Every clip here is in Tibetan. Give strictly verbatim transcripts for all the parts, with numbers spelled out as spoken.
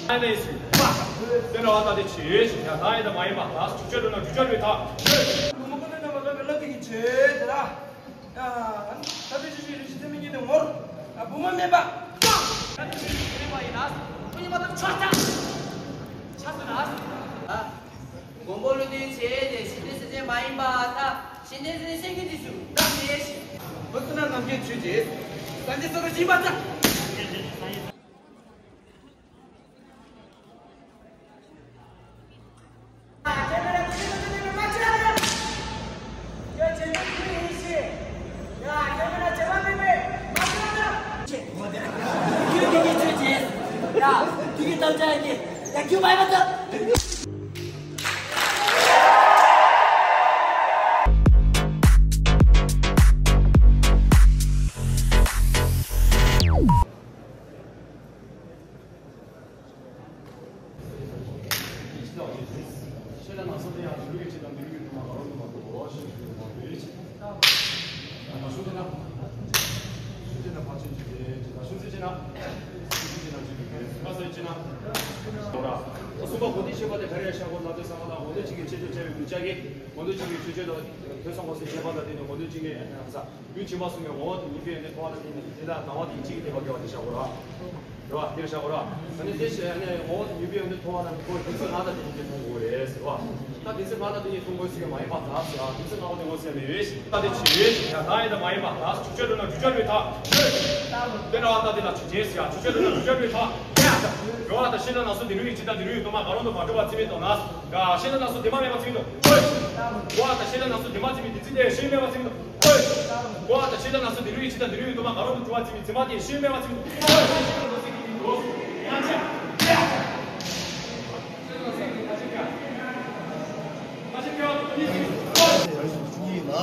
ཨ་ནེ་སི་པ། དེ་འདྲ་བ་ད་དེ་ཆེ་ཞིག་ཡ་ད་ཡིན་ད་མ་ཡིན་པ་ད་ཇུ་ཅོ་འགྲོ་ན་ཇུ་ཅོ་རེ་ད། བུ་མོ་ཀུན་ནས་རྣམ་པ་ལོ་བའི་བླ་དེ་གི་ཆེ་དེ་ལ། ཡ་ད་དེ་ཆེ་ཞིག་རེ་ཞིག་དེ་མི་ཉིད་དེ་ངོར། བུ་མོ་མེད་པ། ད་དེ་ཆེ་ཞིག་མེད་པ་ཡིན་ན། བུ་མོ་མེད་པ་ད་ཆོག་ད། ཆ་སོང་ན། མགོན་པོ་ཀླུ་སྡེ་ཆེ་དེ་ཞི་བདེ་སེམས་ཅན་མ་ཡིན་པ་ད་ཞི་བདེ་སེམས་ཅན་གྱི་དུས་སུ་བཀའ་མེད་ཞིང་། བུ་ཚུ་ན་ནམ་མཁའི་ཆོས་ཀྱི་སངས་རྒྱས་སོ་རུ་ཞིག་མ་ཚ། གསུམ་པ་གོ་དེ་ཤེས་པ་དེ་ག་རེ་ཡང་ཤ་གོ་ལ་དེ་ས་མ་ལ་གོ་དེ་ཅིག་གི་ཆེ་ཆེ་ཆེ་བའི་མི་ཆ་གི་གོ་དེ་ཅིག་གི་ཆེ་ཆེ་ཆེ་ཆེ་དང་དོན་སང་གོ་སེ་ཆེ་བ་ལ་དེ་ནི་གོ་དེ་ཅིག་ནི་ས། ཡུལ་ཕྱིན་པ་གསུམ་གྱི་ངོ་བོ་དང་ཉིད་པའི་ཡོན་ཏན་མཐོ་བ་དང་དེ་ནི་དེ་དག་སྣང་བ་དེ་གཅིག་གི་དེ་བ་དགེ་བ་དེ་བཞག་གོ་ར། རེད་བ། དེར་བཞག་གོ་ར། ཨ་ནི་དེ་ཞེས་ཨ་ནི་ངོ་བོ་དང་ཉིད་པའི་ཡོན་ཏན་མཐོ་བ་དང་ཁོ་བདེན་ཚིག་ལྔ་དང་དེ་ཉིད་དེ་མཐོང་དགོས་རེད་ཟེར་བ། ད་བདེན་ཚིག་ལྔ་དང་དེ་ཉིད་མཐོང་དགོས་ཟེར་གྱི་མ་ཡིན་པ་ད་ཟེར་བ་བདེན་ཚིག་ལྔ་པོ་དེ་ངོ་ཟེར་མེད་བས། ད་དེ་ཆེ་བས་ཡ་ད་ཡིན་ད་མ་ཡིན་པ་ད་ཇུ་ཅོ་འགྲོ་ན་ཇུ་ཅོ་རེ་ད། དེ་འདྲ་བ་ད་དེ་ལ་ཆེ་ཆེ་ཟེར་ཡ་ཇུ་ཅོ་འགྲོ་ན་ཇུ་ཅོ་རེ་ད། ཡ་ད་ཡོད་བ་ད་ཤེས་ལ་ན་སོ་དེ་རུ་ཡི་ཇི་ལྟ་དེ་རུ་ཡི་དུ་མ་ག་རོ་དུ་མ་གྲུབ་པ་ཚིག་མེད་དོ་ན། ཡ་ཤེས་ལ་ན་སོ་དེ་མ་མེད་པ་ཚིག་མེད་དོ། ཨོ། ཨོ་ཨ་ད་ཤེས་ལ་ན་སོ་དེ་མ་ཚིག་མི་དེ་ཚིག་དེ་ཤེས་མེད་པ་ཚིག་མི་དོ། ཨོ་ཨ་ད་ཤེས་ལ་ན་སོ་དེ་རུ་ཡི་ཇི་ལྟ་དེ་རུ་ཡི་དུ་མ་ག་རོ་དུ་གྲུབ་པ་ཚིག་མི་ཚིག་མ་དེ་ཤེས་མེད་པ་ཚིག་མི་དོ། ཨོ་ཤེས་ལ་ན་སོ་དེ་ཡིན་དོ། ཡང་ཆ། ཡ། ཤེས་ལ་ན་སོ་དེ་ཡིན་དོ།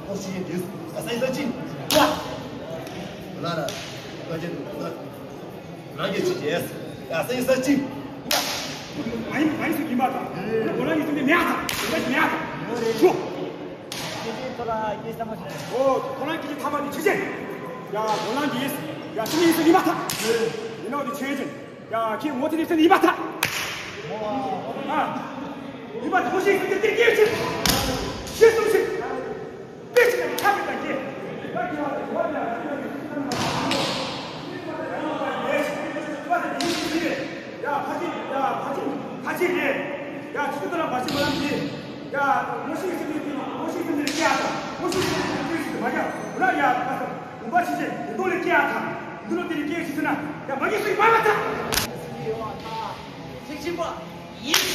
ཨོ་ཤེས་ཡིན་དོ། ཨ་ས་ཡིན་ས་ཅི། ཡ། ལ་ལ། ལ་ཅི། ལ། རང་གི་ཆེད་དུ། ཡ་སེ་ས་ཅི། མ་ཡིན་མ་ཡིན་སུ་ཡིན་པ་དང་། ཁོ་རང་གི་སེམས་ནི་མེད་ཨ་དང་། མེད་ཨ་དང་། ཤོ། ཁྱེད་ཚོ་ལ་ཡེ་ས་མ་ཤེས། ཨོ་ཁོ་རང་གི་ཐ་མ་དེ་ཆོས་ཅན། ཡ་ཁོ་རང་གི་ཡ་སེམས་ཡིན་སུ་ཡིན་པ་དང་། ཡིན་ནོ་དེ་ཆོས་ཅན། ཡ་ཁྱེད་ངོ་ཚེ་ནི་སེམས་ཡིན་པ་དང་། ཨ། ཡིན་པ་དང་ཤེས་སུ་དེ་དེ་སྐྱེ་ཆེ། ཤེས་སུ་ཤེས། ཐེག་ཆེན་པ་ཡིན།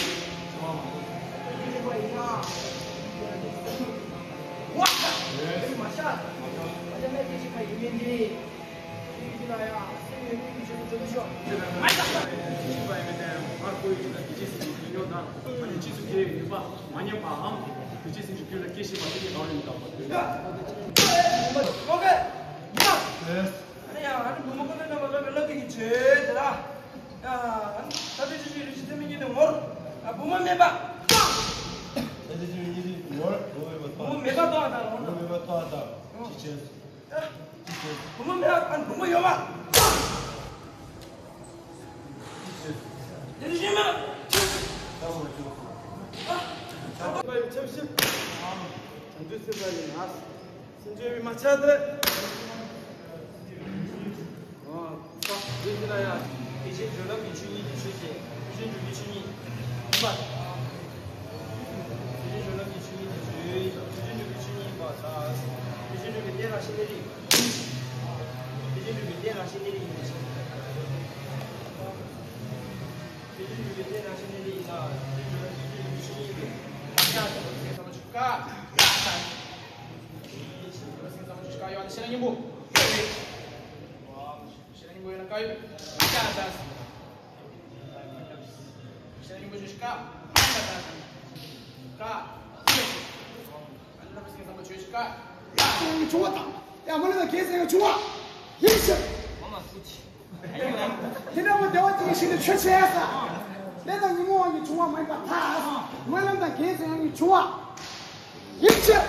ཐེག་ཆེན་པ་ཡིན་ན། ཝ་ཁ། མ་ཤ། མ་ཤ་མེད་ཐེག་ཆེན་པ་ཡིན་མིན་འདི། ཐེག་ཆེན་ལ་ཡང་སེམས་ཡོད་མིན་གྱི་ཆེད་དུ་འཇོག་མི་ཆོག་ཨ་ཡ། ཐེག་ཆེན་པ་ཡིན་མིན་དེ་མར་ཁོ་ཡིན་ན་ཐེག་ཆེན་སེམས་ཀྱི་ཉོན་དང་ཨ་ནི་ཐེག་ཆེན་གྱི་ནུས་པ་མ་ཉམས་པའམ་ཐེག་ཆེན་སེམས་ཀྱི་རྒྱུད་ལ་སྐྱེ་ཤེས་པ་དེ་ཉིད་གང་རུང་ཡིན་དང་པོ་དེ། ཨོ་ཁེ། ཡ། ཨ་ནི་ཡང་ཨ་ནི་བུ་མོ་ཀུན་ནས་རྣམ་པ་ལོ་བའི་བླ་དེ་གི་ཆེ་དེ་ལ། ཡ། ད་དེ་ཅི་ཞིག་རེ་ཞིག་དེ་མི་ཉིད་དེ་ངོར། བུ་མོ་མེད་པ། ད་དེ་ཅི་ཞིག་རེ་ཞིག་ངོར། བུ་མོ་མེད་པ་དང་། བུ་མོ་མེད་པ་དང་། ཅི་བྱེད། ཅི་བྱེད། བུ་མོ་མེད་པ་དང་བུ་མོ་ཡོད་པ། ཅི་བྱེད། དེ་ཅི་ཞིག་མེད། ད་བུ་མོ་ཅི་བྱེད། ད་བུ་མོ་ཡོད་པ། ཆབ་ཞིབ། དམ་ཚིག་སེམས་ལ་ཡིན་ན། སེམས་ཅན་མི་མ་ཆགས་ཏེ། ཨོ། ས། དེ་ལ་ཡ། དེ་བཞིན་སྒྲོན་ལམ་གྱི་ཆོས་ཉིད་ཀྱི་ཆོས་ཅན། དེ་བཞིན་སྒྲོན་གྱི་ཆོས་ཉིད་ཡིན་པ། དེ་བཞིན་སྒྲོན་ལམ་གྱི་ཆོས་ཉིད་ཀྱི་ཆོས། དེ་བཞིན་སྒྲོན་གྱི་ཆོས་ཉིད་ཡིན་པ་དང་། དེ་བཞིན་སྒྲོན་གྱི་རྟེན་རང་བཞིན་གནས་རིགས། དེ་བཞིན་སྒྲོན་གྱི་རྟེན་རང་བཞིན་གནས་རིགས་ཡིན་པ་ཞིག་དེ་བཞིན་སྒྲོན་གྱི་རྟེན་རང་བཞིན་གནས་རིགས་ཡིན་ན། དེ་བཞིན་སྒྲོན་ལམ་གྱི་ཆོས་ཉིད་ཀྱི་ཆོས་ཉིད་ཡིན་པས། ཡ། ཚང་མ་ཆུ་ཀ་ཡ། ཡོད་ན་ཤེས་རབ་སྙིང་པོ། ཤེས་རབ་སྙིང་པོ་ཡོད་ན་བཀའ་ཡོད། ཤེས་རབ་སྙིང་པོ་ཡོད་ན་བཀའ། བཀའ། བཀའ། བྱུང་བ་དང་། ཡ་མ་ལུས་དང་རྒྱལ་མཚན་ཡང་བྱུང་བ་ཡིན་ཕྱིར། དེ་འདྲ་བོ་བདེ་བ་ཅན་གྱི་ཞིང་དུ་ཆོས་བྱེད་ས། ལས་དང་ཉོན་མོངས་པ་ཉིད་བྱུང་བ་མ་ཡིན་པར་ཐལ། སྨོན་ལམ་དང་རྒྱལ་མཚན་ཡང་ཉིད་བྱུང་བ་ཡིན་ཕྱིར།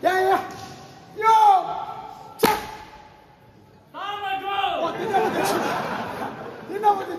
ཡ་ཡ། ཡོ། ཅག་ཨོ་དེ་འདྲ་བོ་དེ་ཆོས། དེ་འདྲ་བོ་དེ་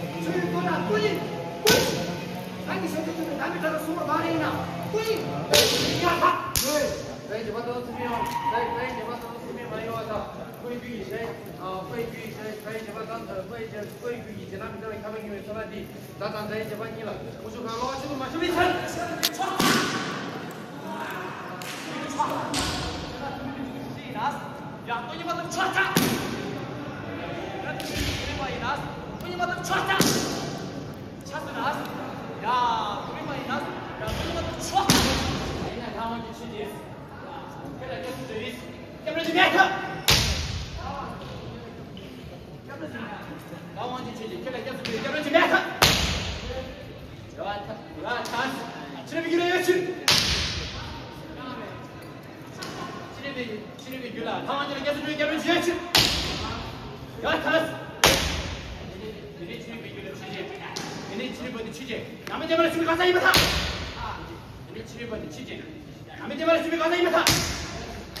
ཆུ་ཡི་ལྟོ་ན་ཀུ་ཡི་ཀུ་ཡི། རང་གི་ཞབས་ཀྱི་ཐོག་ནས་ནམ་མི་ད་ལ་སུ་མ་མ་རེད་ན་ཀུ་ཡི་ཀུ་ཡི་ཡ་ད། རེད་རེད་རྗེས་མ་ཏོག་སུ་མི་ཡོང་རེད་རེད་རྗེས་མ་ཏོག་སུ་མི་མ་ཡོང་བ་ད། ཀུ་ཡི་ཀུ་ཡི་ཞེས་ཀུ་ཡི་ཀུ་ཡི་ཞེས་ཀུ་ཡི་རྗེས་མ་ཏོག་ཀུ་ཡི་ཀུ་ཡི་ཀུ་ཡི་རྗེས་མ་ཏོག་ཀུ་ཡི་ཀུ་ཡི་རྗེས་མ་ཏོག་ཁྱབ་པ་ཉུང་བའི་བསོད་ནམས་འདི། ད་དང་ད་ཡི་རྗེས་མ་གཉིས་ལ་དབུ་ཞུགས་གང་ལོག་ཆུ་དུ་མ་ཞུ་བའི་ཚར། ཡག་ཏུ་ཉི་མ་དུ་ཆོག་ཆ། ཡག་ཏུ་ཉི་མ་དུ་ཆོག་ཆ། ཆ་སི་ན། ཡག་ཏུ་ཉི་མ་ཡིན་ན། ཡག་ཏུ་ཉི་མ་དུ་ཆོག་ཆ། ཡིན་ན་ལྷ་དབང་གི་ཆུ་དེ། ཁྱེད་ལ་སྐྱབས་སུ་འགྲོ་ཡིས། སྐྱབས་རེ་ཞུ་མེད་ཁ། ལྷ་དབང་གི་ཆུ་དེ་ཁྱེད་ལ་སྐྱབས་སུ་འགྲོ་ཡིས། སྐྱབས་རེ་ཞུ་མེད་ཁ། ཡ་ཐ་ཡ་ཐ། ཕྱི་རབས་ཀྱི་རེ་ཡོད་ཆུ། ཕྱི་རབས་ཀྱི་ཕྱི་རབས་ཀྱི་རྒྱུད་ལ་ལྷ་དབང་གི་སྐྱབས་སུ་འགྲོ་ཡིས། སྐྱབས་རེ་ཞུ་ཡོད་ཆུ། ཡ་ཐ། དེ་ནས་ཕྱི་རབས་ཀྱི་རྒྱུད་ལ་ཆུ་ཆེ། དེ་ནས་ཕྱི་རབས་པ་དེ་ཆུ་ཆེ། ནམ་མི་བདེ་བ་ལ་ཞུ་མི་གང་ཟག་ཡིན་པ་དང་། དེ་ནས་ཕྱི་རབས་པ་དེ་ཆུ་ཆེ། ནམ་མི་བདེ་བ་ལ་ཞུ་མི་གང་ཟག་ཡིན་པ་དང་།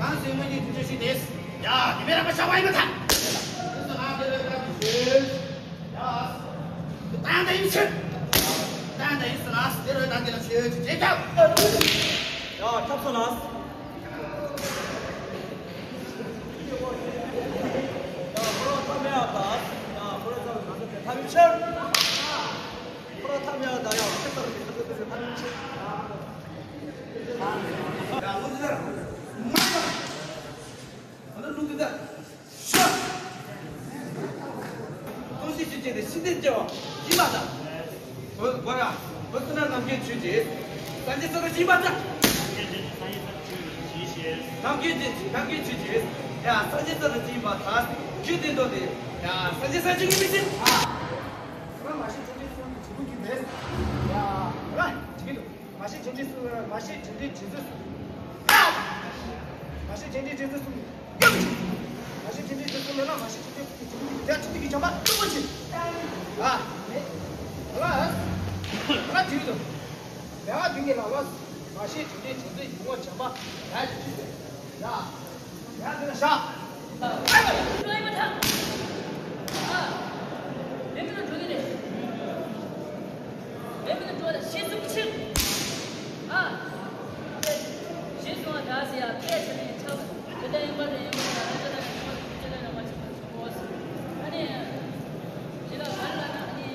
ང་སེམས་མ་ཡིན་དུས་ཆེ་ཞིག་དེས། ཡ། དེ་མེད་ར་མ་ཤ་བ་ཡིན་མ་ཐག་ད་དེ་རེད་ད་དེ་ཞེས། ཡ། ཏན་ཏན་ཡིན་ཕྱིར། ཏན་ཏན་ཡིན་སོང་ན་དེ་རེད་ད་དེ་ལ་ཞེས་ཅི་བྱེད་ཀྱང་། ཡ། ཁྱབ་སོང་ན། ཡ། ཁོ་ར་ཐ་མའི་ཨ་ད། ཡ། ཁོ་ར་ཚ་བའི་ང་ཚོ་དེ་ཐ་མའི་ཕྱིར། ཁོ་ར་ཐ་མའི་ཨ་ད། ཡ། ཁོ་ར་ཚ་བའི་ང་ཚོ་དེ་ཐ་མའི་ཕྱིར། ཡ། ལོ་དེ་ལ། མ་ཡ། ང་ཚོ་ལུག་དེ་ད། ཤ། ཐོག་ཤི་ཤི་བྱས་ཏེ་ཤི་དེ་སྐྱེ་བ་ཡིན་པ་དང་། འོ་འོ་ཡ། འོ་ཟེར་ན་ནམ་མཁའི་ཆོས་ཅན། སངས་རྒྱས་ས་ལ་ཡིན་པ་དང་། ནམ་མཁའི་ཆོས་ཅན། ནམ་མཁའི་ཆོས་ཅན། ཡ། སངས་རྒྱས་ས་ལ་ཡིན་པ་དང་། ཆོས་དེ་འདོད་དེ། ཡ། སངས་རྒྱས་ས་ཅིག་གི་མི་ཤེས། ཨ། ང་མ་ཤེས་ཆོས་ཅན་སོང་གི་བྱེད་པོ་གི་མེད། ཡ། ང་ཅིག་གི་འདུག་མ་ཤེས་ཆོས་ཅན་སོང་། མ་ཤེས་ཆོས་ཅན་བྱེད་ཚུལ་སོང་། མ་ཤེས་ཆོས་ཅན་བྱེད་ཚུལ་སོང་། མ་ཤེས་ཆོས་ཅན་བྱེད་ཚུལ་མེད་ན། མ་ཤེས་ཆོས་ཅན་བྱེད་ཚུལ་གྱི་བྱ་བ་སྟོབས་པོ་ཆེ། ཨ། ང་ང་ཅིག་གི་འདུག་མེད་པ་དུས་ངེས་ལ་ལ། མ་ཤེས་དྲིན་ལན་དྲིན་ཚོད་ཡིན་ངོ་བྱམས་པ་ཡ་ཞིག་ཅི་ཟེར། ཡ། ཡ་དེ་ལ་བཞག་ཨ་ལ། ལོ་ཡིན་པ་ཐག་ཨ། མེད་མི་ལ་འགྲོ་གི་རེད། མེད་མི་ལ་འགྲོ་ལ་ཤེས་སུ་ཕྱིར། ཨ། ཤེས་སུ་བ་དག་ཟེར་ཡ་དཔེ་ཆ་ནས་ཆགས། དེ་ལྟར་ཡིན་པ་རེད། ཡིན་པ་རེད། ཨ་ཅག་ལ་ཡིན་པ་རེད། ཅི་ལ་ཡིན་པ་ཆགས། ཨ་ནི། དེ་ལ་ག་རེ་ལབ་ན་ཨ་ནི།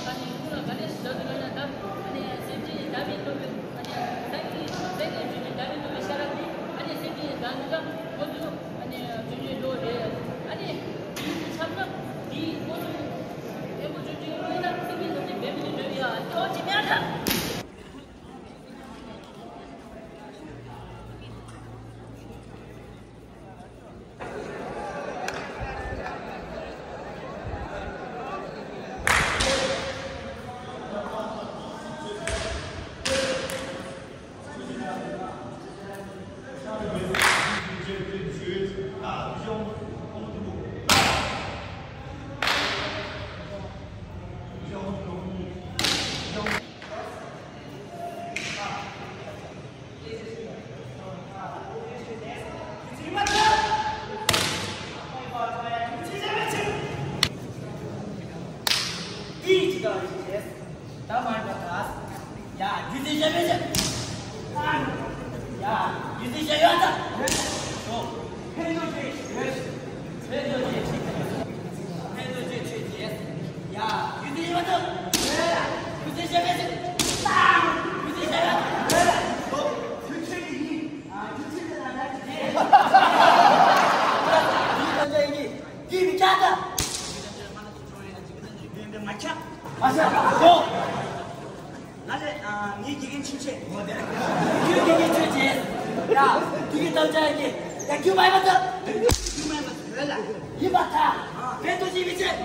ཨ་ནི་ཁོང་ལ་ག་ནས་ཞུ་དགོས་ལབ་ན། ད་ཨ་ནི་སེམས་ཅན་བདག་མེད་རྟོགས་པའི་ཨ་ནི་སངས་རྒྱས་སངས་རྒྱས་བྱུང་ནས་བདག་མེད་རྟོགས་པའི་ཤེས་རབ་ནི་ཨ་ནི་སེམས་ཅན་བདག་མེད་ཀ་ཁོ་ཚོ་ཨ་ནི་བྱུང་བྱུང་འགྲོ་རེད། ཨ་ནི་དུས་ཚོད་ཚང་ན་དེ་ཁོ་ཚོ་ཨེ་ཁོ་བྱུང་བྱུང་ཡོད་ན་སེམས་ཅན་ཐམས་ཅད་འབད་མེད་དུ་འགྲོ་ཡ་ཨ་ནི་ཨོ་ཅི་མེད་ཨ་ད། ད་མར་པ་ད། ཡ། རྒྱུ་མཚན་བཤད་མི་བཤད། ཡ། རྒྱུ་མཚན་བཤད་ཡོད་ད། ཕན་ཐོགས་ཆེ། ཕན་ཐོགས་ཆེ། ཕན་ཐོགས་ཆེ་ཆེ་ཆེ། ཡ། རྒྱུ་མཚན་ཡོད་ད། རྒྱུ་མཚན་བཤད་མི་བཤད། རྒྱུ་མཚན་བཤད་ཡོད་ད། རྒྱུ་མཚན་ཡིན། རྒྱུ་མཚན་དེ་ལ་ད་ཅི་བྱེད། རྒྱུ་མཚན་ཡིན། རྒྱུ་མི་ཆགས་ད། མ་ཁྱབ། མ་ཤ་ཁོ། ལ་ལས། ངའི་དགེ་རྒན་ཆུ་ཆེ། ཁྱོད་དགེ་རྒན་ཆུ་ཆེ། ཡ། དགེ་རྒན་ཐམས་ཅད་ཀྱིས། ཡ། ཁྱོད་མ་ཡིན་པ་ད། ཁྱོད་མ་ཡིན་པ་ད། ཡིན་པ་ད། ཕན་ཐོགས་ཤིག་མི་བྱེད།